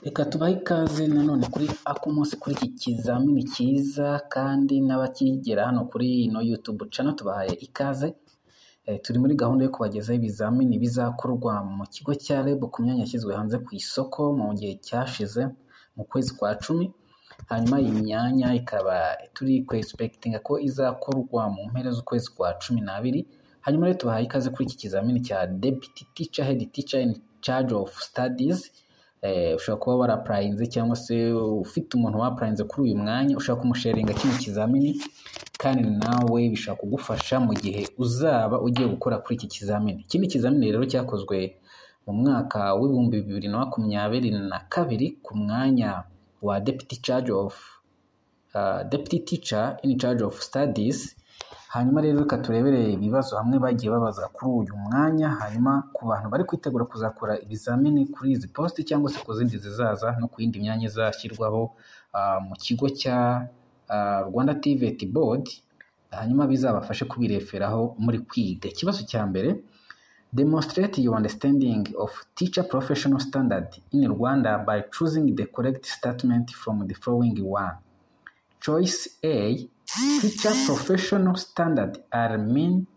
Reka tubahe ikaze nanone kuri AKUMUNSI kuri iki kizamini cyiza kandi n'abakigera hano kuri ino YouTube channel tubahaye ikaze. Turi muri gahunda yo kubagezaho ibizamini bizakorwa mu kigo cya REB ku myanya yashyizwe hanze ku isoko mu gihe cyashize mu kwezi kwa 10. Hanyuma iyi myanya ikaba turi expecting ko izakorwa mu mpera z'ukwezi kwa 12. Hanyuma rero tubahaye ikaze kuri iki kizamini cya Deputy Teacher Head Teacher in Charge of Studies. Ushobora kuba waraprayinze cyangwa se ufite umuntu waprayinze kuri uyu mwanya, ushaka kumusharinga kino kizamini kandi nawe bishaka kugufasha mu gihe uzaba ugiye gukora kuri iki kizamini. Ikindi kizamini rero cyakozwe mu mwaka w'ibihumbi 2022 ku mwanya wa Deputy Teacher in Charge of Studies. Hanyuma rero reka turebere ibibazo hamwe bagiye babaza kuri uyu mwanya, hanyuma ku bantu bari kwitegura kuzakora ibizamini kuri izi post cyangwa se ku zindi zizaza no ku yindi myanya izashyirwaho mu kigo cya Rwanda TVET Board, hanyuma bizabafashe kubireferaho muri kwiga. Ikibazo cya mbere: demonstrate your understanding of teacher professional standard in Rwanda by choosing the correct statement from the following one. Choice A: teacher professional standards are meant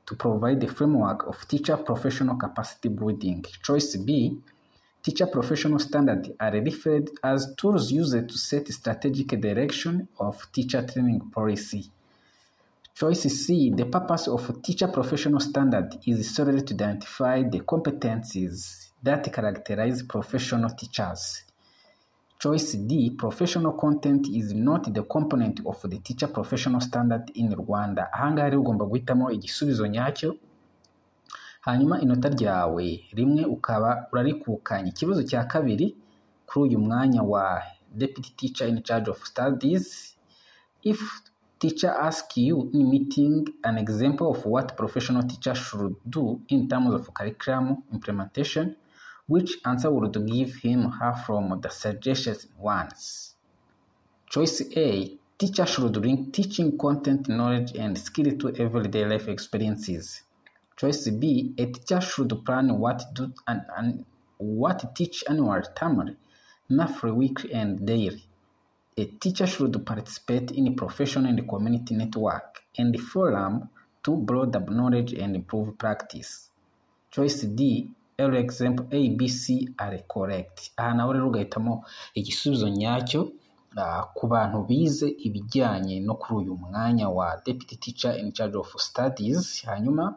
to provide the framework of teacher professional capacity building. Choice B: teacher professional standards are referred as tools used to set strategic direction of teacher training policy. Choice C: the purpose of teacher professional standard is solely to identify the competencies that characterize professional teachers. Choice D: professional content is not the component of the teacher professional standard in Rwanda. Ahangaha rero ugomba guhitamo igisubizo nyacyo, hanyuma inota ryawe rimwe ukaba urarikukanya. Ikibazo cya kabiri kuri uyu mwanya wa Deputy Teacher in Charge of Studies: if teacher asks you in meeting an example of what professional teacher should do in terms of curriculum implementation, which answer would give him her from the suggested ones? Choice A: teacher should link teaching content, knowledge, and skill to everyday life experiences. Choice B: a teacher should plan what teach annual, termly, monthly, weekly, and daily. A teacher should participate in professional and community network and forum to broaden knowledge and improve practice. Choice D: every example A, B, C are correct. Aha nawe rero ugahitamo igisubizo nyacyo ku bantu bize ibijyanye no kuri uyu mwanya wa Deputy Teacher in Charge of Studies. Hanyuma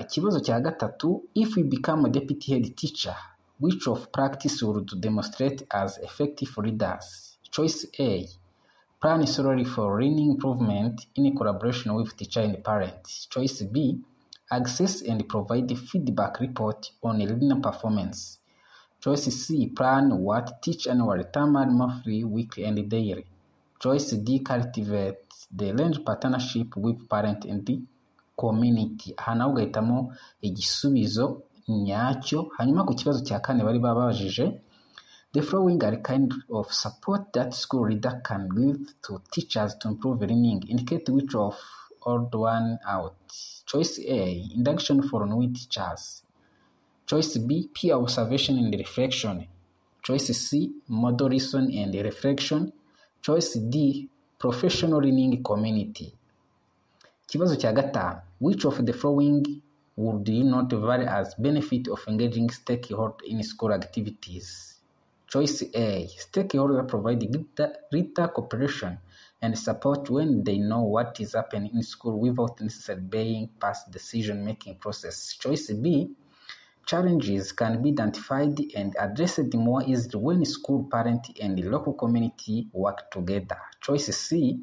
ikibazo cya gatatu: if we become a Deputy Head Teacher, which of practice would demonstrate as effective leaders? Choice A: plan solely for learning improvement in collaboration with teacher and parents. Choice B: access and provide feedback report on learner performance. Choice C: plan what teach annual, termly, monthly, weekly, and daily. Choice D: cultivate the range partnership with parent and the community. Aha nawe ugahitamo igisubizo nyacyo. Hanyuma ku kibazo cya kane bari babajije: the following are kind of support that school leader can give to teachers to improve learning. Indicate which of odd one out. Choice A: induction for new teachers. Choice B: peer observation and reflection. Choice C: model lesson and reflection. Choice D: professional learning community. Kibazo cya gatanu: which of the following would you not value as benefit of engaging stakeholders in school activities? Choice A: stakeholders provide greater cooperation and support when they know what is happening in school without necessarily being past decision-making process. Choice B: challenges can be identified and addressed more easily when school, parent, and the local community work together. Choice C: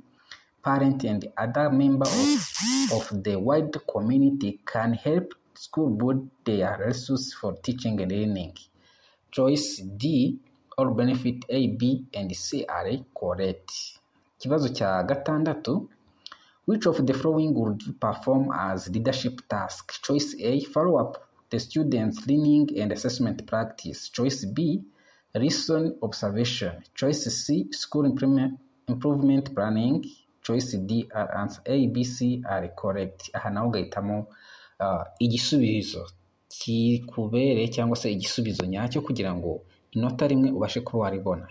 parent and other members of the wide community can help school build their resources for teaching and learning. Choice D: all benefit A, B, and C are correct. Kibazo cya gatandatu: which of the following would you perform as leadership task? Choice A: follow up the students' learning and assessment practice. Choice B: lesson observation. Choice C: school improvement planning. Choice D are answer A, B, C are correct. Aha nawe ugahitamo igisubizo kikubere cyangwa se igisubizo nyacyo kugira ngo inota rimwe ubashe kuba waribona.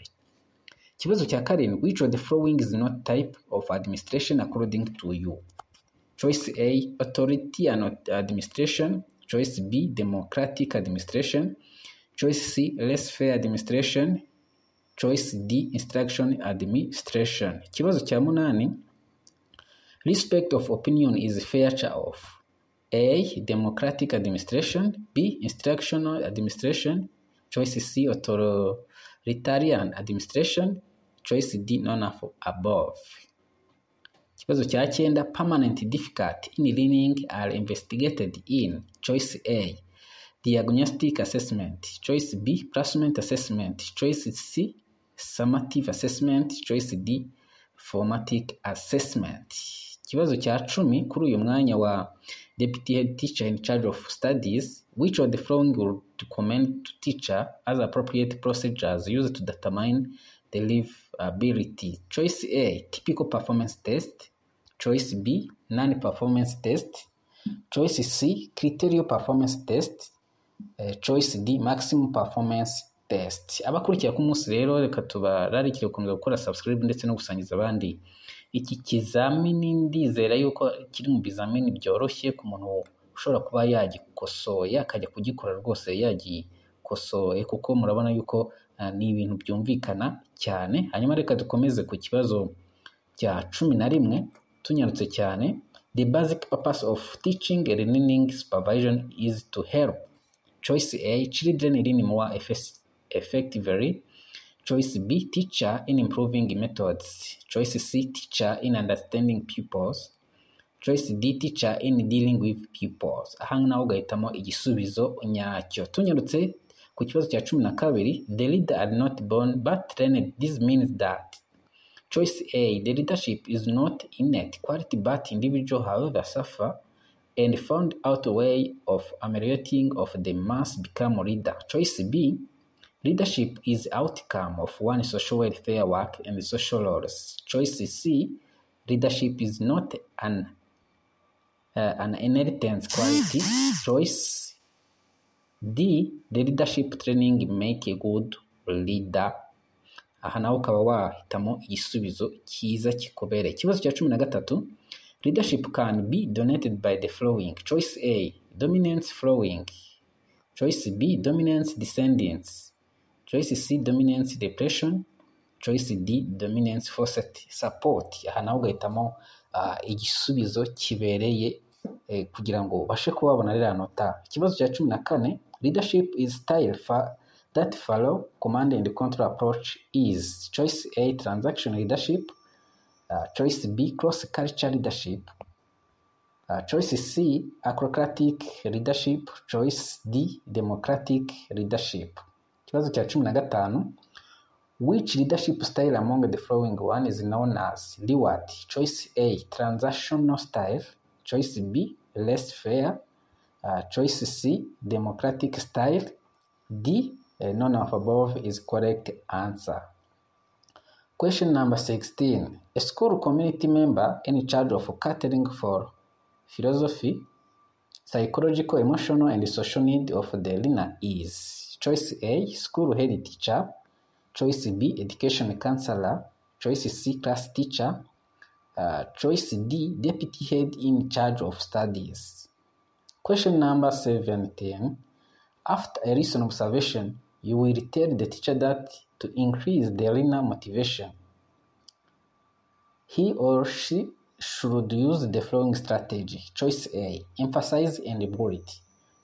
Ikibazo cya karindwi, which of the following is not type of administration according to you? Choice A, authority and administration. Choice B, democratic administration. Choice C, laissez-faire administration. Choice D, instruction administration. Ikibazo cya munani, respect of opinion is feature of A, democratic administration. B, instructional administration. Choice C, authoritarian administration. Choice D, none of above. Ikibazo cya cyenda, permanent difficulty in learning are investigated in Choice A, diagnostic assessment. Choice B, placement assessment. Choice C, summative assessment. Choice D, formative assessment. Ikibazo cya 10, kuri uyu mwanya wa deputy head teacher in charge of studies, which of the following would recommend to teacher as appropriate procedures used to determine the livability? Choice A, typical performance test. Choice B, non-performance test. Choice C, criteria performance test. Choice D, maximum performance test. Abakurikira ku munsi rero, reka tubararikire gukomeza gukora subscribe ndetse no gusangiza abandi iki kizamini. Ndizera yuko kiri mu bizamini byoroshye ku muntu ushobora kuba yagikosoye akajya kugikora rwose yagikosoye, kuko murabona yuko ni ibintu byumvikana cyane. Hanyuma reka dukomeze ku kibazo cya 11 tunyarutse cyane. The basic purpose of teaching and learning supervision is to help. Choice A, children learn more effectively. Choice B, teacher in improving methods. Choice C, teacher in understanding pupils. Choice D, teacher in dealing with pupils. Aha naho ugahitamo igisubizo nyacyo. Tunyarutse ku kibazo cya 12, the leader are not born but trained. This means that Choice A, the leadership is not innate quality but individual however suffer and found out a way of ameliorating of the mass become a leader. Choice B, leadership is outcome of one social welfare work and social roles. Choice C, leadership is not an inheritance quality. Choice D, the leadership training make a good leader. Aha nawe ukaba wahitamo igisubizo cyiza kikubereye. Ikibazo cya 13, leadership can be donated by the following. Choice A, dominance flowing. Choice B, dominance descendants. Choice C, dominance depression. Choice D, dominance forced support. Aha nawe ugahitamo igisubizo kibereye kugira ngo ubashe kubabona rero nota. Ikibazo cya 14, leadership is style that follow command and control approach is. Choice A, transactional leadership. Choice B, cross-culture leadership. Choice C, acrocratic leadership. Choice D, democratic leadership. Ikibazo cya 15, which leadership style among the following one is known as Leeward? Choice A, transactional style. Choice B, laissez-faire. Choice C, democratic style. D, none of above is correct answer. Question number 16. A school community member in charge of catering for philosophy, psychological, emotional, and social need of the learner is. Choice A, school head teacher. Choice B, education counselor. Choice C, class teacher. Choice D, deputy head in charge of studies. Question number 17. After a recent observation, you will tell the teacher that to increase the learner motivation, he or she should use the following strategy. Choice A, emphasize and bullet.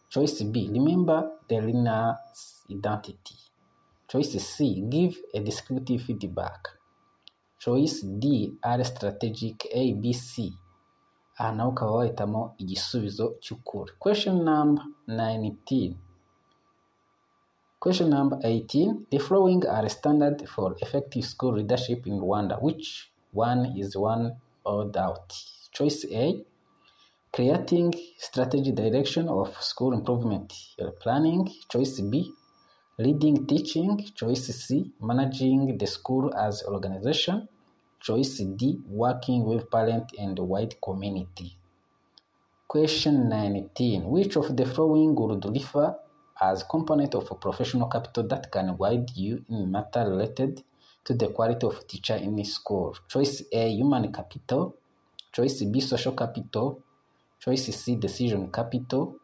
Choice B, remember the learner's identity. Choice C, give a descriptive feedback. Choice D are strategic A, B, C. Aha nawe ukaba wahitamo igisubizo cy'ukuri. Question number 19. Question number 18. The following are standard for effective school leadership in Rwanda. Which one is one odd out? Choice A, creating strategy direction of school improvement planning. Choice B, leading teaching. Choice C, managing the school as organization. Choice D, working with parent and wide community. Question 19. Which of the following would refer as component of professional capital that can guide you in matter related to the quality of teacher in school. Choice A, human capital. Choice B, social capital. Choice C, decision capital.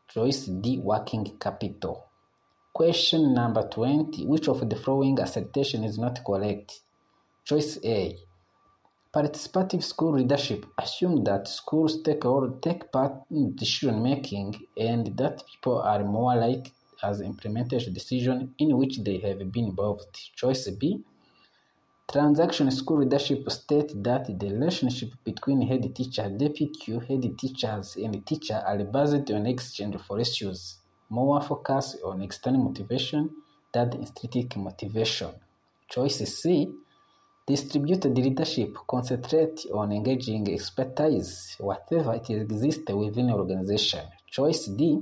Choice D, working capital. Question number 20. Which of the following assertion is not correct? Choice A. Participative school leadership assumes that schools take part in decision making and that people are more likely as implementation decision in which they have been involved. Choice B. Transaction school leadership states that the relationship between head teacher, deputy head teachers, and teacher are based on exchange for issues, more focus on external motivation than intrinsic motivation. Choice C. Distributed leadership concentrates on engaging expertise, whatever it exists within an organization. Choice D.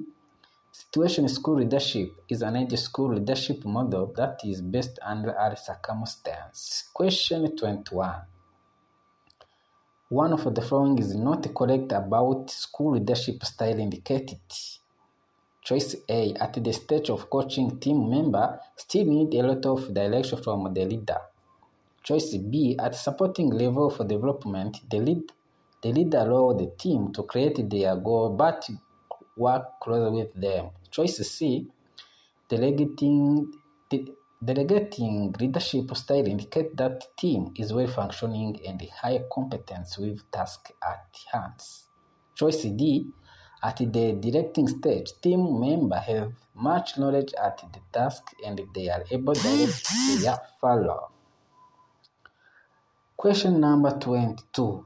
Situation school leadership is an ideal school leadership model that is based under all circumstances. Question 21. One of the following is not correct about school leadership style indicated. Choice A. At the stage of coaching, team member still need a lot of direction from the leader. Choice B. At supporting level for development, the leader allows the team to create their goal but work closely with them. Choice C. Delegating leadership style indicates that the team is well functioning and high competence with tasks at hand. Choice D. At the directing stage, team members have much knowledge at the task and they are able to direct their follow. Question number 22.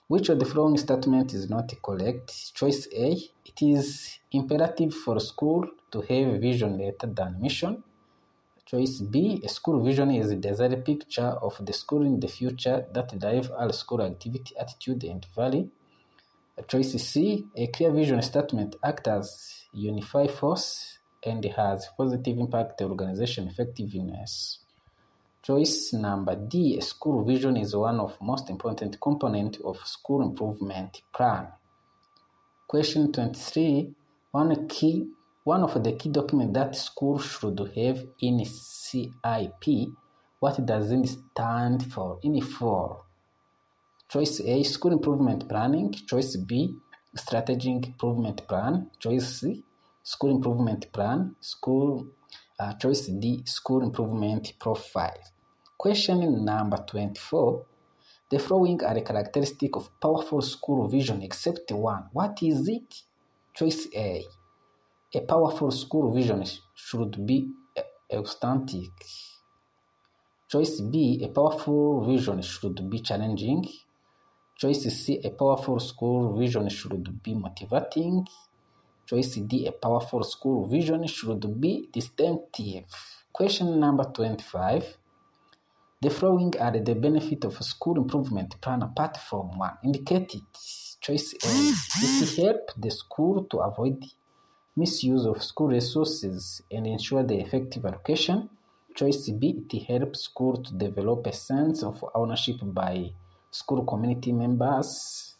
Which of the following statement is not correct? Choice A. It is imperative for school to have vision rather than mission. Choice B. A school vision is a desired picture of the school in the future that drives all school activity, attitude, and value. Choice C. A clear vision statement acts as unified force and has positive impact on organization effectiveness. Choice number D. A school vision is one of the most important components of school improvement plan. Question 23. One of the key documents that school should have in CIP. What does it stand for? Choice A. School improvement planning. Choice B. Strategic improvement plan. Choice C. School improvement plan. Choice D. School improvement profile. Question number 24. The following are the characteristics of powerful school vision except one. What is it? Choice A. A powerful school vision should be authentic. Choice B. A powerful vision should be challenging. Choice C. A powerful school vision should be motivating. Choice D. A powerful school vision should be distinctive. Question number 25. The following are the benefits of a school improvement plan apart from one indicated. Choice A. It helps the school to avoid misuse of school resources and ensure the effective allocation. Choice B. It helps school to develop a sense of ownership by school community members.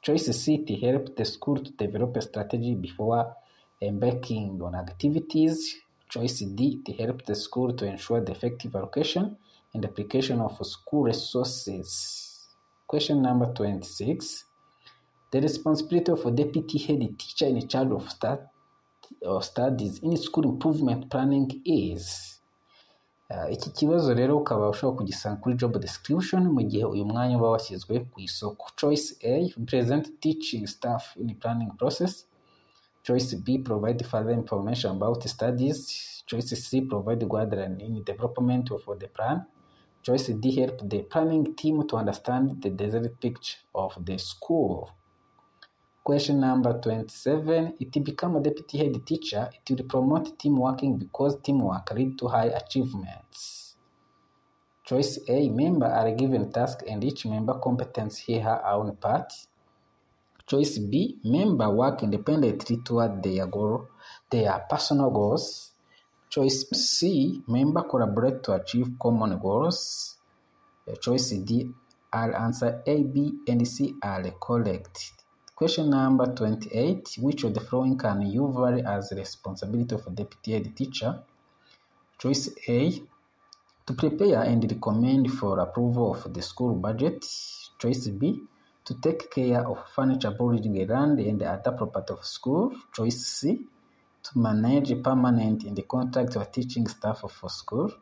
Choice C. It helps the school to develop a strategy before embarking on activities. Choice D. It helps the school to ensure the effective allocation and application of school resources. Question number 26. The responsibility of a deputy head teacher in charge of studies in school improvement planning is. Iki kibazo rero ukaba ushobora kugisanga kuri job description mu gihe uyu mwanya uba washyizwe ku isoko. Choice A. Present teaching staff in the planning process. Choice B. Provide further information about studies. Choice C. Provide guidelines in development of the plan. Choice D. Help the planning team to understand the desired picture of the school. Question number 27. It become a deputy head teacher. It will promote team working because teamwork leads to high achievements. Choice A. Members are given tasks and each member competence her own part. Choice B. Members work independently toward their personal goals. Choice C. Members collaborate to achieve common goals. Choice D. All answer A, B, and C are correct. Question number 28. Which of the following can you vary as the responsibility of a deputy head teacher? Choice A, to prepare and recommend for approval of the school budget. Choice B, to take care of furniture, building, land, and other property of school. Choice C, to manage permanent and contract or teaching staff of school.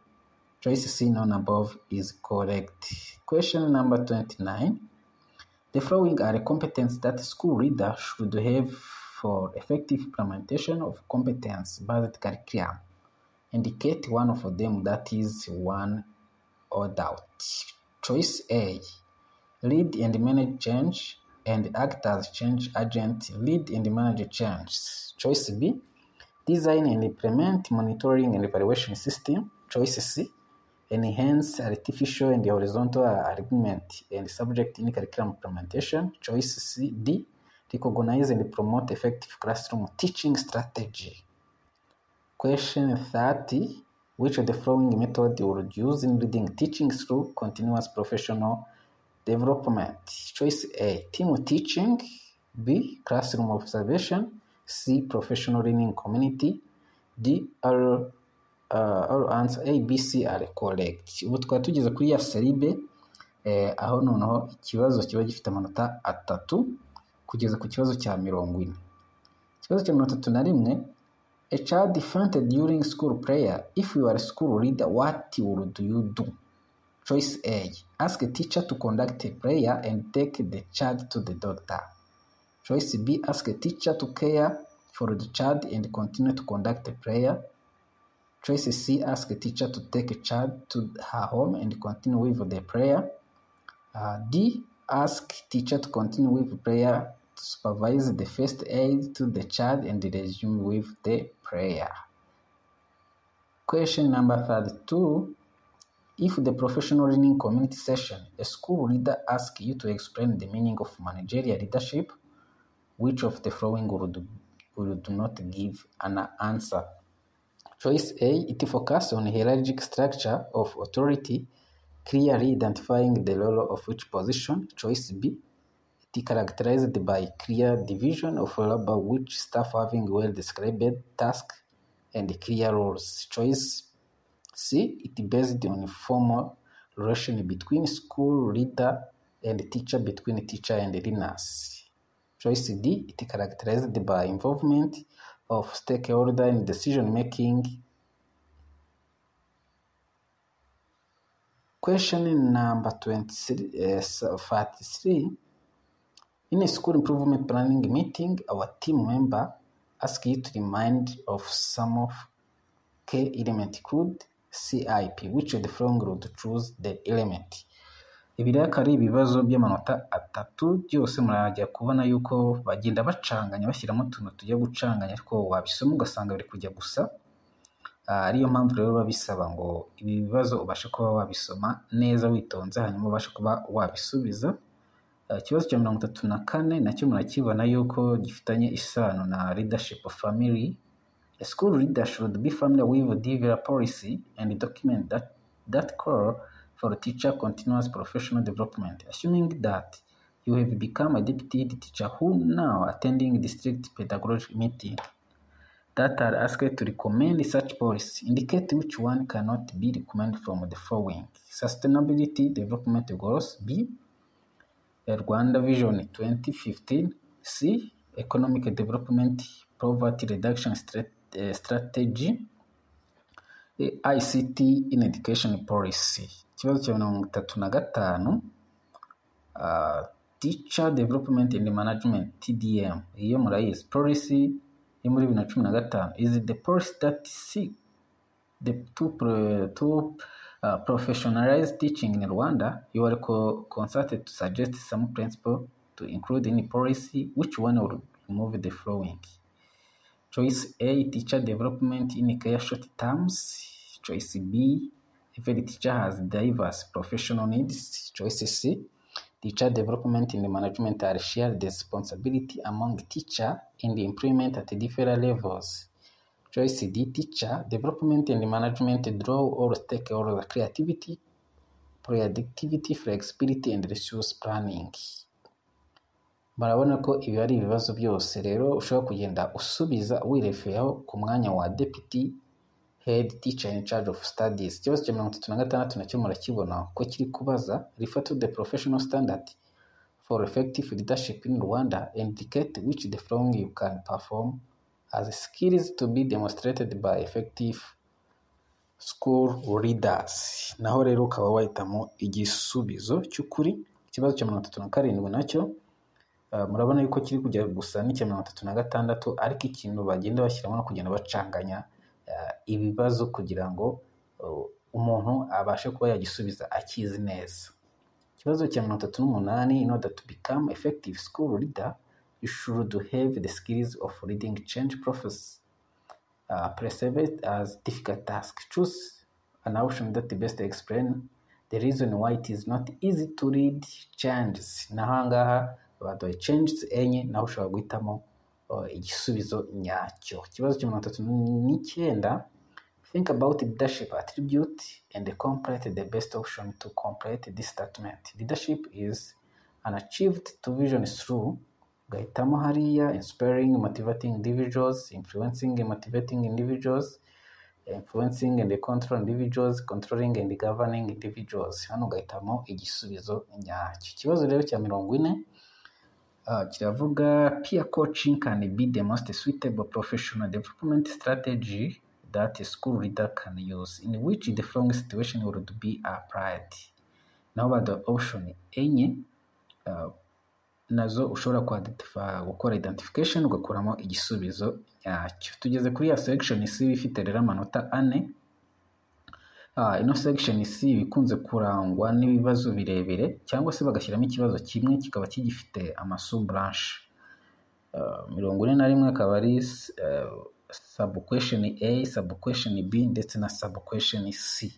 Choice C, none above, is correct. Question number 29. The following are competence that school leader should have for effective implementation of competence-based curriculum. Indicate one of them that is one or doubt. Choice A, lead and manage change and act as change agent. Lead and manage change. Choice B, design and implement monitoring and evaluation system. Choice C, enhance artificial and horizontal argument and subject in curriculum implementation. Choice D, recognize and promote effective classroom teaching strategy. Question 30. Which of the following method you would use in leading teaching through continuous professional development? Choice A, team teaching. B, classroom observation. C, professional learning community. D, all answer A, B, C are correct. Ubu twari tugeze kuri ya seribe aho noneho ikibazo kiba gifite amanota 3 kugeza ku kibazo cya 40. Ikibazo cya 31. A child fainted during school prayer. If you are a school leader, what would you do? Choice A, ask a teacher to conduct a prayer and take the child to the doctor. Choice B, ask a teacher to care for the child and continue to conduct a prayer. Choice C, ask a teacher to take a child to her home and continue with the prayer. D, ask teacher to continue with prayer, to supervise the first aid to the child and resume with the prayer. Question number 32. If the professional learning community session, a school leader asks you to explain the meaning of managerial leadership, which of the following would not give an answer? Choice A, it focuses on hierarchical structure of authority, clearly identifying the role of each position. Choice B, it characterized by clear division of labor, which staff having well-described tasks and clear roles. Choice C, it based on formal relation between school leader and teacher, between teacher and learners. Choice D, it characterized by involvement of stakeholder in decision-making. Question number 33. In a school improvement planning meeting, our team member asked you to remind of some of key element include CIP. Which of the following would choose the element? Ibi rero akaba ari ibibazo by'amanota 3 byose murajya kubona yuko bagenda bacanganya bashyiramo utuntu tujya gucanganya ariko wabisoma ugasanga biri kujya gusa. Ariyo mpamvu rero babisaba ngo ibi bibazo ubashe kuba wabisoma neza witonze hanyuma ubashe kuba wabisubiza. Ikibazo cya 34 nacyo murakibona yuko gifitanye isano na leadership of family. A school leader should be familiar with develop policy and document that call for teacher continuous professional development, assuming that you have become a deputy teacher who now attending district pedagogic meeting that are asked to recommend such policy. Indicate which one cannot be recommended from the following. Sustainability development goals. B, Rwanda Vision 2015. C, economic development poverty reduction strategy. ICT in education policy. Ikibazo cya 35. Teacher development and management TDM. Iyo murayizi policy yo muri 2015 is the policy that seek to professionalize teaching in Rwanda. You are consulted to suggest some principle to include in policy. Which one will remove the following? Choice A, teacher development in clear short terms. Choice B, every teacher has diverse professional needs. Choice C, teacher development and management are shared responsibility among teacher in the improvement at different levels. Choice D, teacher development and management draw or stakeholder creativity, productivity, flexibility, and resource planning. Murabona ko ibi ari ibibazo byose rero ushobora kugenda usubiza wirefereho ku mwanya wa Deputy Head Teacher in Charge of Studies. Ikibazo cya 36 nacyo murakibona ko kiri kubaza refer to the professional standard for effective leadership in Rwanda, indicate which the following you can perform as skills to be demonstrated by effective school leaders. Naho rero ukaba wahitamo igisubizo cy'ukuri. Ikibazo cya 37 nacyo murabona yuko kiri kujya gusa n'icya 36 ariko ikintu bagenda bashyiramo no kugenda bacanganya ibibazo kugira ngo umuntu abashe kuba yagisubiza akizi neza. Ikibazo cya 38, in order to become effective school leader you should have the skills of leading change process. Perceive as difficult task. Choose an option that best explain the reason why it is not easy to lead changes. Nahangaha baduhaye changes enye naho ushobora guhitamo igisubizo nyacyo. Ikibazo cya 39, think about leadership attribute and complete the best option to complete this statement. Leadership is an achieved to vision through, ugahitamo hariya inspiring, motivating individuals, influencing and motivating individuals, influencing and control individuals, controlling and governing individuals. Hano ugahitamo igisubizo nyacyo. Ikibazo rero cya 40 kiravuga peer coaching can be the most suitable professional development strategy that a school leader can use. In which the following situation would be applied. Now the option enye nazo ushobora gukora identification ugakuramo igisubizo nyacyo. Tugeze kuri ya section C ifite rero amanota 4. Ino section C bikunze kurangwa n'ibibazo birebire cyangwa se bagashyiramo ikibazo kimwe kikaba kigifite amasub branch. 41 akaba ari sub question A, sub question B ndetse na sub question C.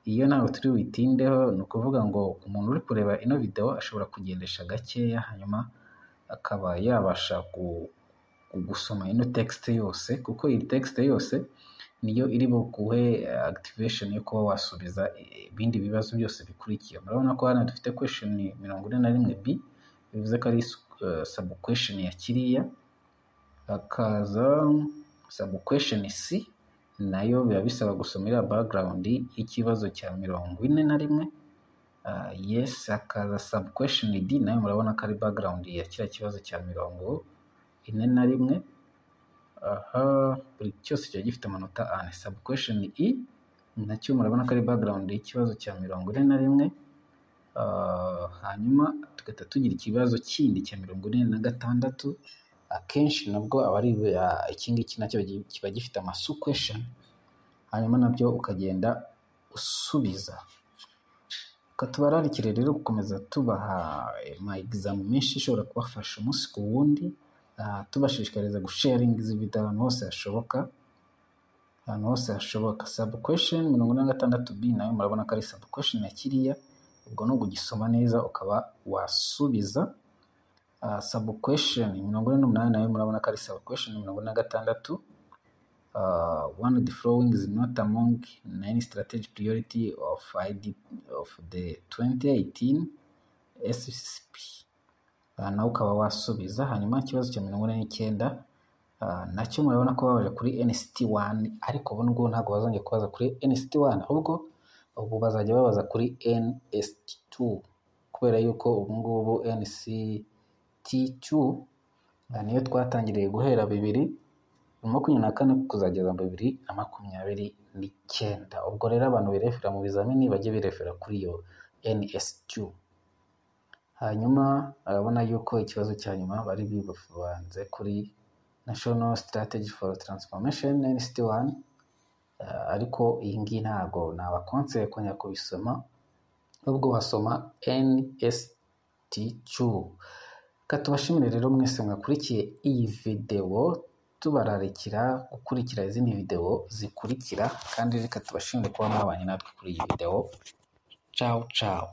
Iyo nawe turi witindeho ni ukuvuga ngo umuntu uri kureba ino video ashobora kugendesha gakeya hanyuma akaba yabasha gusoma ino text yose, kuko iyi text yose niyo iri buguhe activation yo kuba wasubiza ibindi bibazo byose bikurikiye. Murabona ko hano dufite question 41 B bivuze ko ari sub question ya kiriya, akaza sub question C nayo biba bisaba gusomera background y'ikibazo cya 41. Yes, akaza sub question D nayo murabona ko ari background ya kiriya kibazo cya 41. Buri cyose cyo gifite amanota 4. Sub question E nacyo murabona ko ari background y'ikibazo cya 41. Hanyuma tugahita tugira ikibazo kindi cya 46. Akenshi nabwo aba ari iki ngiki nacyo kiba gifite amasu question, hanyuma nabyo ukagenda usubiza. Katubararikire rero gukomeza tubaha ma exam menshi ishobora kubafasha umunsi ku wundi, tubashishikariza gusharing izi video ahantu hose hashoboka. Sub question 46B nayo murabona ko ari sub question ya kiriya, ubwo no kugisoma neza ukaba wasubiza. Sub question 48 nayo murabona ko ari sub question 46. One of the following is not among 9 strategic priority of the 2018 SCP. Nawe ukaba wasubiza. Hanyuma ikibazo cya 49 nacyo murabona ko babaje kuri NST1, ariko ubu ngubu ntabwo bazongera kubaza kuri NST1 ahubwo ubu bazajya babaza kuri NST2, kubera yuko ubu ngubu NCT2 niyo twatangiriye guhera 2024 kuzageza 2029. Ubwo rero abantu birefera mu bizamini bajye birefera kuri iyo NS2. Hanyuma arabona yuko ikibazo cya nyuma bari bibanze kuri National Strategy for Transformation NST1, ariko iyi ngiyi ntabwo nabakonseye kongera kubisoma, ubwo wasoma NST2. Katubashimire rero mwese mwakurikiye iyi video, tubararikira gukurikira izindi video zikurikira, kandi reka tubashimire kuba mwabanye natwe kuri iyi video. Ciao ciao.